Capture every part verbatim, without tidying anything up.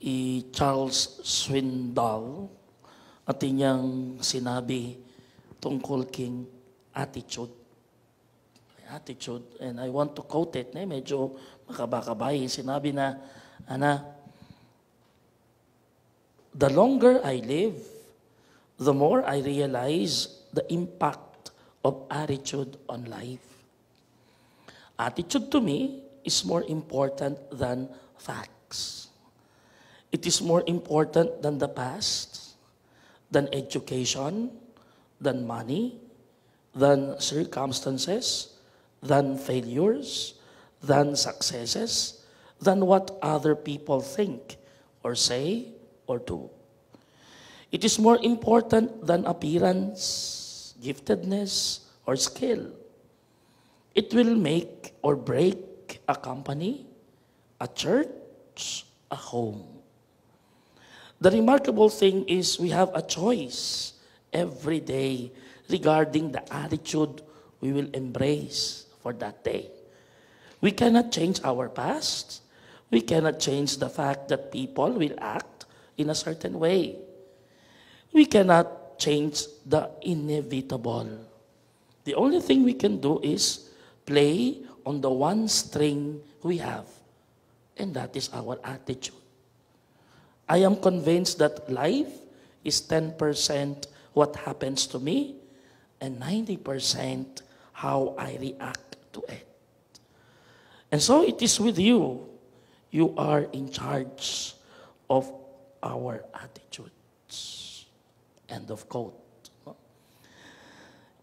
i Charles Swindoll, atin yang sinabi tungkul king attitude. Attitude. And I want to quote it, ne? Medyo makaba-kaba ing sinabi na, ana, "The longer I live, the more I realize the impact of attitude on life. Attitude to me is more important than facts. It is more important than the past, than education, than money, than circumstances, than failures, than successes, than what other people think or say or do. It is more important than appearance, giftedness, or skill. It will make or break a company, a church, a home." The remarkable thing is we have a choice every day regarding the attitude we will embrace for that day. We cannot change our past. We cannot change the fact that people will act in a certain way. We cannot change the inevitable. The only thing we can do is play on the one string we have, and that is our attitude. I am convinced that life is ten percent what happens to me and ninety percent how I react to it. And so it is with you. You are in charge of our attitudes. End of quote.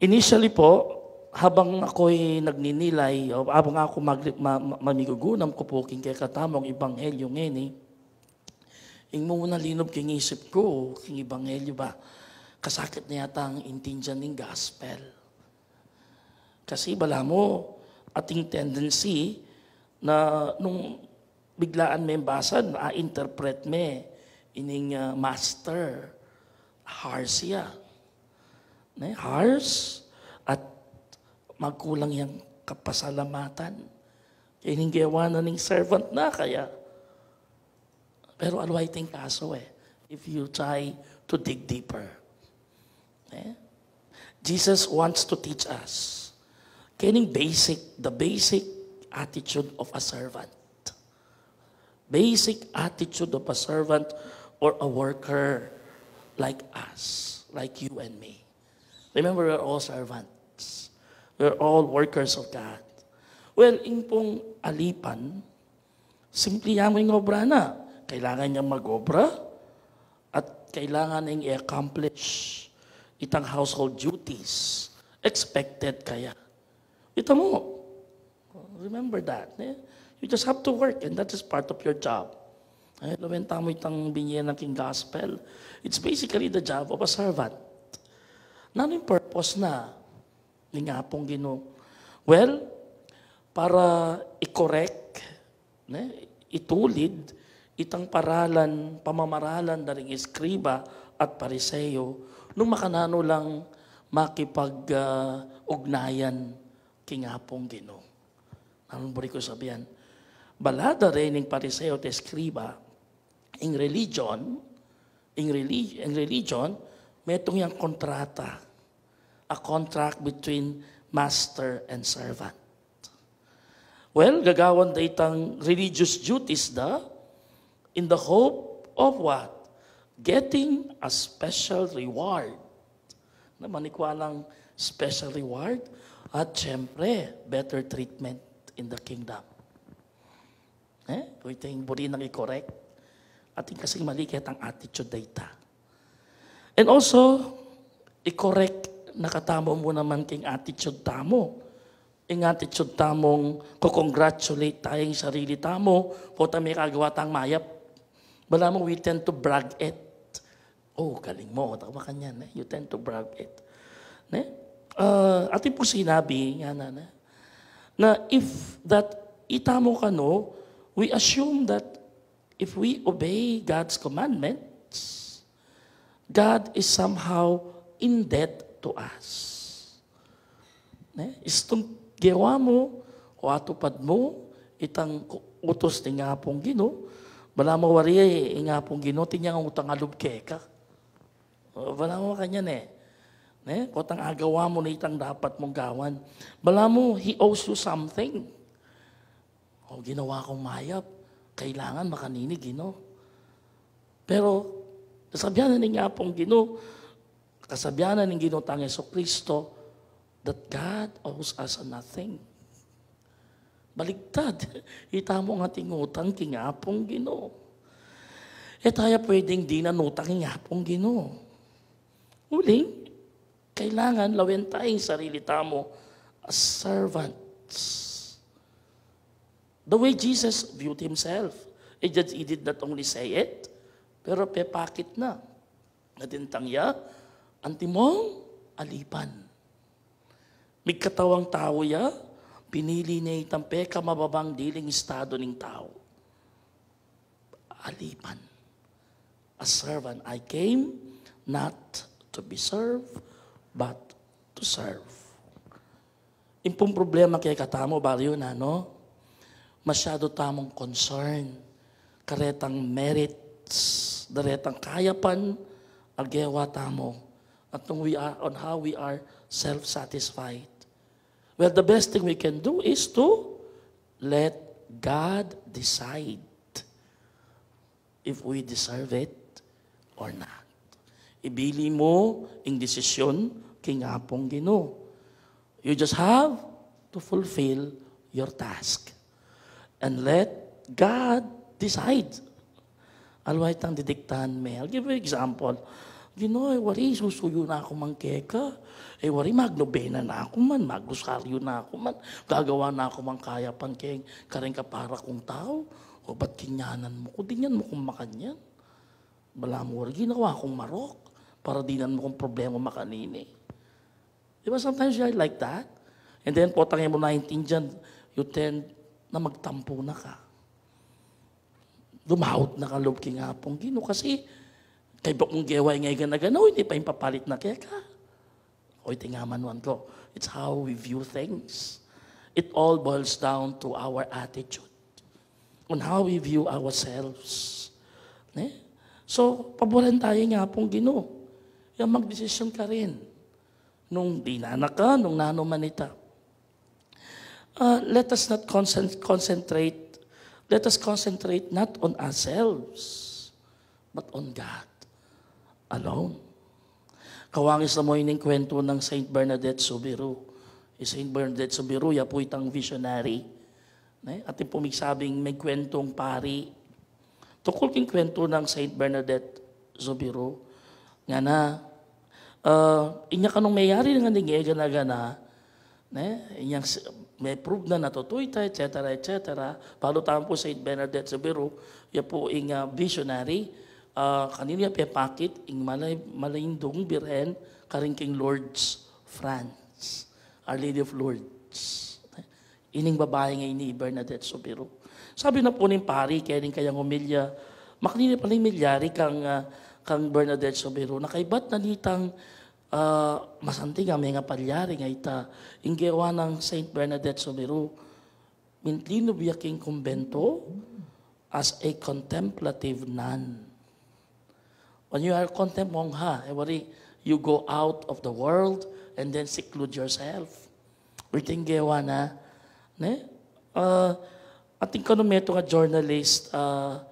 Initially po, habang ako'y nagninilay, o habang ako mag-, ma-, ma-, mamigugunam ku po king kekatamung ebanghelyo ngeni, ing mumuna linub king isip ku, king ebanghelyo ba, kasakit na yata ing intindian ning gospel. Kasi balamu, ating tendency na nung biglaan me basa, a-interpret me ining, ah, master, harsh ya. Ne? Harsh at magkulang yang kapasalamatan. Ining gewa na ning servant na kaya. Pero aliwa iting kaso e, if you try to dig deeper. Eh? Jesus wants to teach us kening basic, the basic attitude of a servant. Basic attitude of a servant or a worker like us, like you and me. Remember, we're all servants. We're all workers of God. Well, ing pung alipan, simple ya mu ing obra na. Kailangan niyang mag-obra at kailangan niyang i-accomplish itang household duties. Expected kaya. Kita mo, remember that. Eh? You just have to work and that is part of your job. Eh, lawen tamu itang binye na king gospel. It's basically the job of a servant. Nanu ing purpose na ning Apung Ginu? Well, para i-correct, ne, itulid itang paralan, pamamaralan da ring eskriba at Pariseo nung makananu lang makipag, ah, ugnayan king Apung Ginu. Nanung buri ku sabian, bala da reng Pariseo at eskriba, ing religion, ing reli-, ing religion, metung yang kontrata, a contract between master and servant. Well, gagawan da itang religious duties da in the hope of what? Getting a special reward. Na manikwa lang special reward at syempre, better treatment in the kingdom. Eh? Kung ito ing buri nang i-correct, atin kasing mali ketang attitude da ita. And also, i-correct na katamu mu naman king attitude tamu. Ing attitude tamung ko-congratulate tamu king sarili tamu, pota mekagawa tang mayap. Balamu, we tend to brag it. Oh, galing mo, tawa kanyan, eh. You tend to brag it. Ne? Ah, atin pung sinabi, ngana, ne? Na if that, itamu kanu, we assume that if we obey God's commandments, God is somehow in debt to us. Ne? Istung gewa mu, o atupad mu, itang ku-, utus ning Apung Ginu, Balamu wari, ing Apung Ginu, atin yang utang a lub keka. O, balamu makanyan e. Ne? Potang agawa mu na itang dapat mung gawan. Balamu, he owes you something. O, ginawa kung mayap. Kailangan makanini, Ginu. Pero, kasabian na ning Apung Ginu, kasabian na ning Ginu tang Jesucristo, that God owes us nothing. Baligtad, ita mu ing ating utang king Apung Ginu. E taya pwedeng dinan utang ing Apung Ginu. Uling, kailangan lawen taya ing sarili tamu as servants. The way Jesus viewed himself, he did, he did not only say it, pero pepakit na. Atin tang ya, antimong alipan. Migkatawang tau ya, pinili ne itang pekamababang diling estado ning tau. Alipan. A servant. I came not to be served, but to serve. Ing pung problema kekatamu, balu yu na, no? Masyadu tamung concern karetang merits, karetang kayapan a gewa tamu. At nung we are, on how we are self-satisfied. Well, the best thing we can do is to let God decide if we deserve it or not. Ibili mu ing desisyon king Apung Ginu. You just have to fulfill your task and let God decide. Alwa itang didiktan me. I'll give you example. Ginu, e wari, susuyu na ku man keka. E wari, magnobena na ku man, magrosaryu na ku man, gagawa na ku man kayapan keng kareng kapara kung tau. O ba't kinyanan mu ku, dinyan mu kung makanyan? Balamu wari, ginawa kung marok para dinan mu kung problema makanini. Di ba, sometimes we are like that. And then, potang e mu na intindian, you tend na magtampu na ka. Dumaut na ka lub king Apung Ginu kasi kaybat mung gewa ing gana-gana, o ini pa ing papalit na keka. O iti nga manuan ku, it's how we view things. It all boils down to our attitude on how we view ourselves. Ne? So, paboran taya ing Apung Ginu. Yang magdesisyon karin. Nung dinan na ka, nung nanu man ita. Uh, let us not concent-, concentrate, let us concentrate not on ourselves, but on God alone. Kawangis na mu ining kwentu nang Saint Bernadette Soubirous. I Saint Bernadette Soubirous, ya pu itang visionary. Ne? Atin pung migsabing mekwentung pari tungkul king kwentu nang Saint Bernadette Soubirous. Ngana, ah, inya kanung meyari ngan ing gana-gana, ne? Inyang s-, me-prove na na tutu ita, et cetera, et cetera. Balu tamu pu Saint Bernadette Soubirous, ya pu ing, ah, visionary, ah, kanini ya pepakit ing malay-, malayndung Birhen karin king Lourdes, France. Our Lady of Lourdes. Ining babai ngeni i Bernadette Soubirous. Sabi na pu ning pari keni king kayang homilya, makanini pala ing milyari kang, ah, kang Bernadette Soubirous, na kaybat na nitang, ah, masanting a mengapalyari ing ita, ing gewa nang Saint Bernadette Soubirous, mintlinu ya king kumbento as a contemplative nun. When you are contempt, mongha, e wari, you go out of the world and then seclude yourself. Iti ing gewa na, ne? Ah, atin kanu metung a journalist, ah,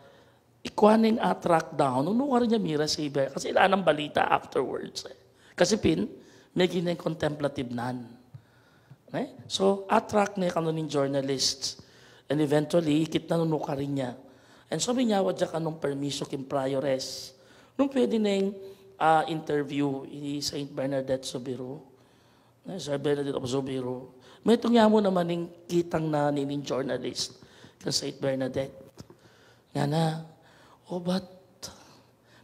ikua neng a-track down, nung nukarin ya mira si Ber-, kasi ala nang balita afterwards, e. Kasi pin, meging neng contemplative nun. Ne? So, a-track ne kanu ning journalists. And eventually, ikit na nung nukarin ya. And so, minyawad ya kanung permiso king prioress nung pwede neng, ah, interview i Saint Bernadette Soubirous. Ne? Saint Bernadette of Soubirous. Metung ya mu naman ing kitang na nining journalist kang Saint Bernadette. Ngana, "O, ba't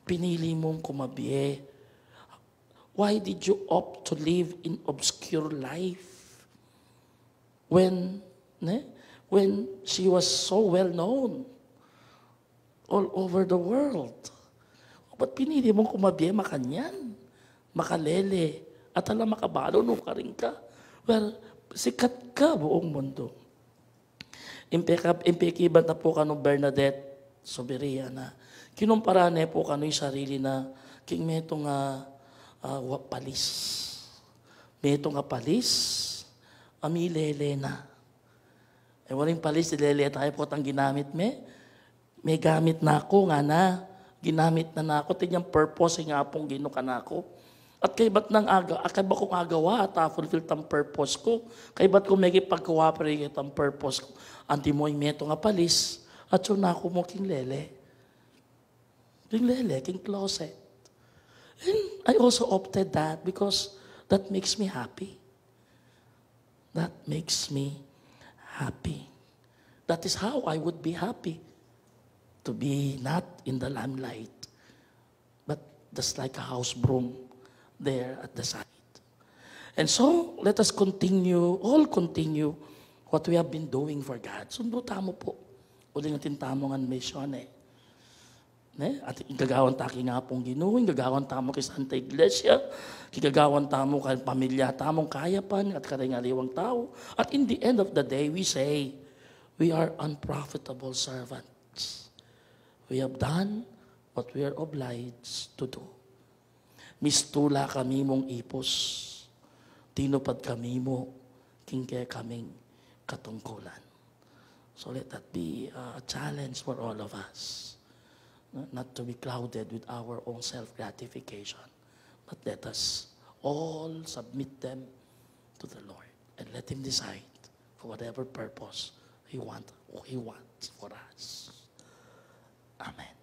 pinili mung kumabie? Why did you opt to live in obscure life when, ne? When she was so well known all over the world? Ba't pinili mung kumabie makanyan? Makalele, at ala makabalu nukarin ka. Well, sikat ka buong mundo." Ing peka-, ing pekibat na pu kanu Bernadette, Subiri ya na. Kinumpara ne pu kanu ing sarili na king metung a, ah, wa-, palis. Metung a palis a milele na. E, waring palis, ilele taya pu, at ing ginamit me, megamit na ku, ngana, ginamit na na ku, atin yang purpose ing Apung Ginu kanaku. At kaybat nang aga-, at kaybat kung agawa at a-fulfill tang purpose ku. Kaybat kung mekipag-cooperate keta king purpose ku. Antimo ing metung a palis, atyu na ku mu king lele. King lele, king closet. And I also opted that because that makes me happy. That makes me happy. That is how I would be happy to be not in the limelight, but just like a house broom there at the side. And so, let us continue, all continue what we have been doing for God. Sundu tamu pu. Uling atin tamu ngan misyon e. Ne? At ing gagawan ta king Apung Ginu, ing gagawan tamu king Santa Iglesia, ing gagawan tamu king pamilya tamung kayapan, at karing aliwang tau. At in the end of the day, we say, "We are unprofitable servants. We have done what we are obliged to do." Mistula kami mung ipus, tinupad kami mu king kekaming katungkulan. So let that be a challenge for all of us, no? Not to be clouded with our own self-gratification, but let us all submit them to the Lord and let Him decide for whatever purpose He want, He wants for us. Amen.